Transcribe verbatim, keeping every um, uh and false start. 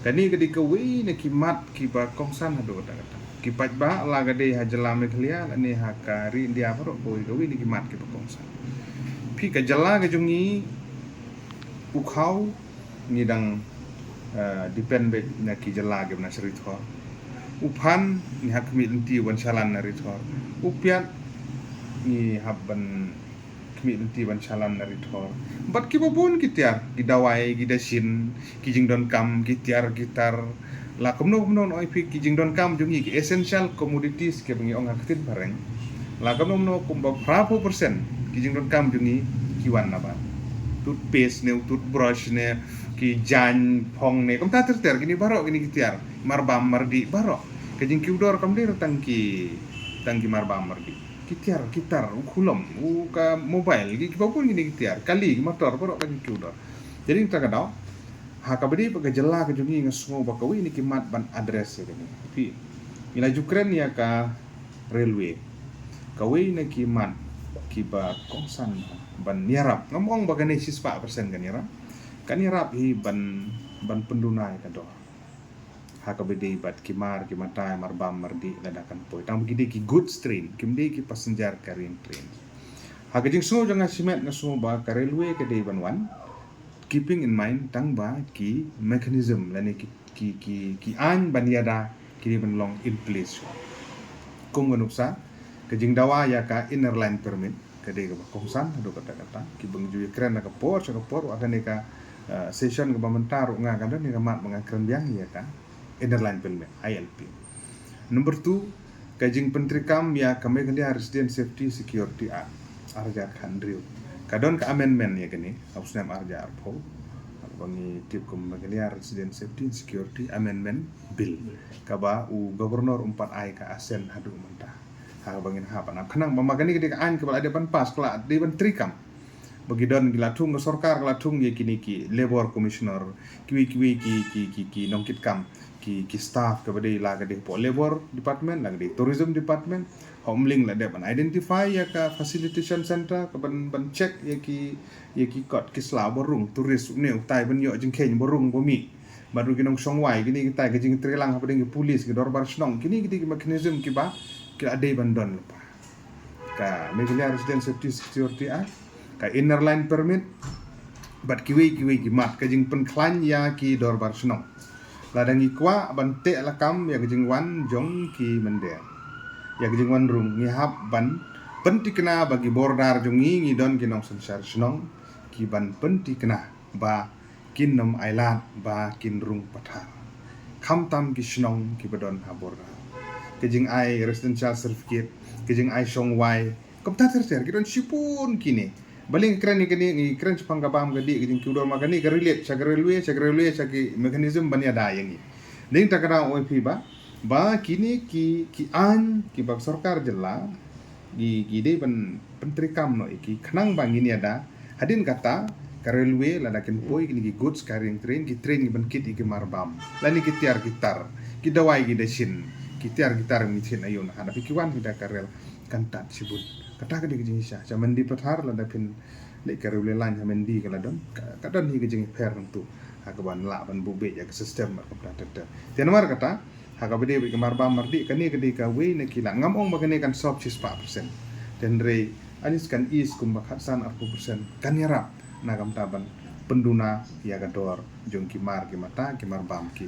Kane ka dei kawei na ki mat kiba kongsan haduh katta katta. Ki paidbah la ka dei ha jylla Meghalaya lane ha ka ri India baroh kawei kawei na ki mat kiba kongsan. Phi ka jylla ka jong ngi u khaw ngi dang, eh, depend beit na ki jylla kiba na sha ri thor. U phan ngi hap khmih lynti ban shalan na ri thor. U piat ngi hap ban khmih lynti ban shalan na ri thor. Bad kiba bun ki tiar, ki dawai, ki dashin, ki jingdonkam, ki tiar, ki tar. La kumno kumno, ong phi, ki jingdonkam jong ngi, ki essential commodities kiba ngi ong ha ka ktien phareng. La kumno kumno kumba phra phew percent ki jingdonkam jong ngi ki wan na bar. Toothpaste ne, toothbrush ne, ki jaiñ phong ne, kumta ter ter, kine baroh kine ki tiar, marbam mardih baroh. Ka jingkiew dor kam dei tang ki, tang ki marbam mardih. Ki tiar, ki tar, u khulom, u ka mobile, ki, kiba bun kine ki tiar, kali, ki motor, baroh ka jingkiew dor. Te dei kata ka daw, ha kaba dei bad ka jylla ka jong ngi, nga sngew ba kawei na ki mat ban address ïa kane. Phi, ngi la ju kren ïa ka railway. Kawei na ki mat kiba kongsan ban ïarap. Ngam ong ba kane shispah percent kan ïarap. Kan ïarap hi ban, ban pynduna ïa ka dor. Ha kaba dei bad ki mar, ki matai, marbam mardih lada kan poi. Tang ba ki dei ki goods train, kim dei ki passenger carrying train. Ha ka jingsngew jong nga shimet nga sngew ba ka railway ka dei ban wan, keeping in mind tang ba ki mechanism lane ki, ki, ki, ki aiñ ban ïada ki dei ban long in place. Kum ka nuksa, ka jingdawa ïa ka Inner Line Permit ka dei kaba kongsan haduh katta katta. Kiba ngi ju ïakren na ka por sha ka por, ha kane ka, eh, session kaba mynta ruh nga ka don ïa ka mat ba ngan kren biang ïa ka Inner Line Permit, I L P. Number two, ka jingpyntreikam ïa ka Meghalaya Resident Safety Security Act, ar hajar khathynriew. Ka don ka amendment ïa kane ha u snem ar hajar arphew, ba ngi tip kum Meghalaya Resident Safety and Security Amendment Bill, kaba u Governor um pat ai ka assent haduh mynta. Ha kaba ngin hap ban ap khnang ba ma kane ka dei ka aiñ kaba la dei ban pass, ka la dei ban treikam. Ba ki don, ki la thung, ka sorkar ka la thung ïa kine ki Labour Commissioner, kiwei kiwei ki, ki, ki, ki nongkitkam, ki, ki staff kaba dei, la ka dei hapoh Labour Department, la ka dei Tourism Department. Ha Umling la dep ban identify ïa ka facilitation center, ka ban, ban check ïa ki, ïa ki kot ki sla ba rung, tourist une utai ban ïoh jingkheiñ ba rung ba mih. Bad ruh ki nongshong wai, kine kitai, ka jingtreilang hapdeng ki police, ki dorbar shnong, kine kitai ki mechanism kiba ki la dei ban don lypa. Ka Meghalaya Resident Safety Security Act, ka Inner Line Permit, bad kiwei kiwei ki mat, ka jingpynkhlaiñ ïa ki dorbar shnong. Lada ngi kwah ban teh lakam ïa ka jingwan jong ki mynder, ïa ka jingwan rung, ngi hap ban pynthikna ba ki border jong ngi, ngi don ki nongsynshar shnong ki ban pynthikna ba kin ym ailad ba kin rung pathar. Khamtam ki shnong kiba don ha border. Ka jingai residential certificate, ka jingai shong wai, kumta ter ter, ki don shibun kine. Balei nga kren ïa kane, nga kren shaphang ka bam ka dih, ka jingkiew dor ma kane ka relate sha ka railway, sha ka railway, sha ki mechanism ban ïada ïa ngi. Dei kata ka daw ong ïa phi ba, ba kine ki, ki aiñ kiba ka sorkar jylla ki, ki dei ban pyntreikam noh ïa ki khnang ba ngin ïada. Hadien kata, ka railway lada kin poi, kine ki goods carrying train, ki train kiban kit ïa ki marbam, lane ki tiar ki tar, ki dawai ki dashin, ki tiar ki tar, ngi thin aïu na hana phi, ki wan hi da ka rel, kan tad shibun. Kata ka dei ka jingshisha. Sha Mendipathar lada phin leit ka railway line ha Mendi ka la don, ka, ka don hi ka jingpher nangtu. Ha kaban lah ban buh beit ïa ka system bad kumta ter ter. Te namar kata, ha kaba dei bad ka marbam mardih, kane ka dei kawei na ki lad. Ngam ong ba kane kan solve shispah percent. Te hynrei at least kan ease kumba khatsan arphew percent. Kan ïarap na ka bynta ban pynduna ïa ka dor jong ki mar ki mata, ki marbam ki